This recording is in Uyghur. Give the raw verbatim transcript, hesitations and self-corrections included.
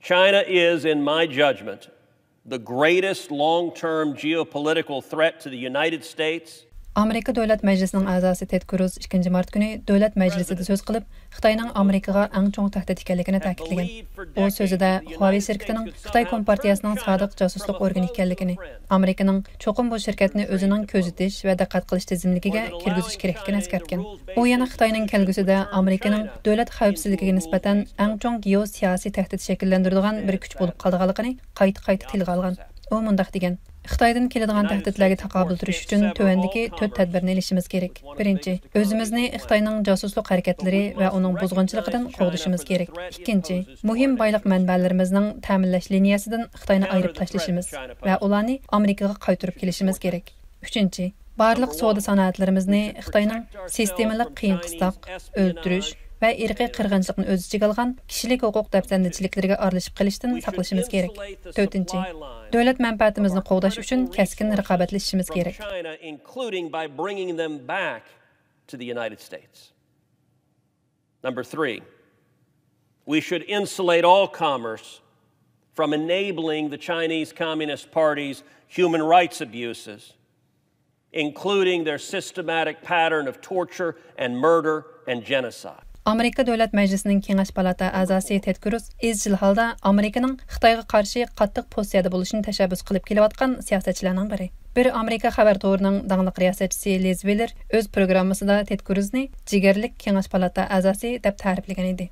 China is, in my judgment, the greatest long-term geopolitical threat to the United States. ئامېرىكا دۆلەت مەجلىسىنىڭ ئەزاسى تېد كروز ئىككىنچى مارت كۈنى دۆلەت مەجلىسىدە سۆز قىلىپ، خىتاينىڭ ئامېرىكىغا ئەڭ چوڭ تەھدىت ئىكەنلىكىنى تەكىتلىگەن. ئۇ سۆزىدە خۇاۋېي شىركىتىنىڭ خىتاي كومپارتىيەسىنىڭ سادىق جاسۇسلۇق ئورگىنى ئىكەنلىكىنى، ئامېرىكىنىڭ چوقۇم بۇ شىركەتنى ئۆزىنىڭ كۆزىتىش ۋە دىققەت قىلىش تىزىملىكىگە كىرگۈزۈش كېرەكلىكىنى ئەسكەرتكەن. ئۇ يەنە خىتاينىڭ كەلگۈسىدە ئامېرىكىنىڭ دۆلەت خەۋپسىزلىكىگە نىسبەتەن ئەڭ چوڭ گېئوسىياسىي تەھدىت شەكىللەندۈرىدىغان بىر كۈچ بولۇپ قالىدىغانلىقىنى قايتا-قايتا تىلغا ئالغان. ئۇ مۇنداق دېگەن: خىتايدىن كېلىدىغان تەھدىتلەرگە تاقابىل تۇرۇش ئۈچۈن تۆۋەندىكى تۆت تەدبىرنى ئېلىشىمىز كېرەك. بىرىنچى، ئۆزىمىزنى خىتاينىڭ جاسۇسلۇق ھەرىكەتلىرى ۋە ئۇنىڭ بۇزغۇنچىلىقىدىن قوغدىشىمىز كېرەك. ئىككىنچى، مۇھىم بايلىق مەنبەلىرىمىزنىڭ تەمىنلەش لىنىيەسىدىن خىتاينى ئايرىپ تاشلىشىمىز ۋە ئۇلارنى ئامېرىكىغا قايتۇرۇپ كېلىشىمىز كېرەك. ئۈچىنچى، بارلىق سودا سانائەتلىرىمىزنى خىتاينىڭ سىستېمىلىق قىيىن قىستاق، ئۆلتۈرۈش ۋە ئىرقىي قىرغىنچىلىقنى ئۆز ئىچىگە ئالغان كىشىلىك ھوقۇق دەپسەندىچىلىكلىرىگە ئارىلىشىپ قېلىشتىن ساقلىشىمىز كېرەك. تۆتىنچى، دۆلەت مەنپەئەتىمىزنى قوغداش ئۈچۈن كەسكىن رىقابەتلىشىشىمىز كېرەك. China, including by bringing them back to the United States. Number three, we should insulate all commerce from enabling the Chinese Communist Party's human rights abuses, including their systematic pattern of torture and murder and genocide. ئامېرىكا دۆلەت مەجلىسىنىڭ كېڭەش پالاتا ئەزاسى تېد كروز ئىزچىل ھالدا ئامېرىكىنىڭ خىتايغا قارشى قاتتىق پوزىتسىيەدە بولۇشىنى تەشەببۇس قىلىپ كېلىۋاتقان سىياسەتچىلەرنىڭ بىرى. بىر ئامېرىكا خەۋەر تورىنىڭ داڭلىق رىياسەتچىسى لىز ۋېللېر ئۆز پروگراممىسىدا تېد كروزنى جىگەرلىك كېڭەش پالاتا ئەزاسى دەپ تەرىپلىگەن ئىدى.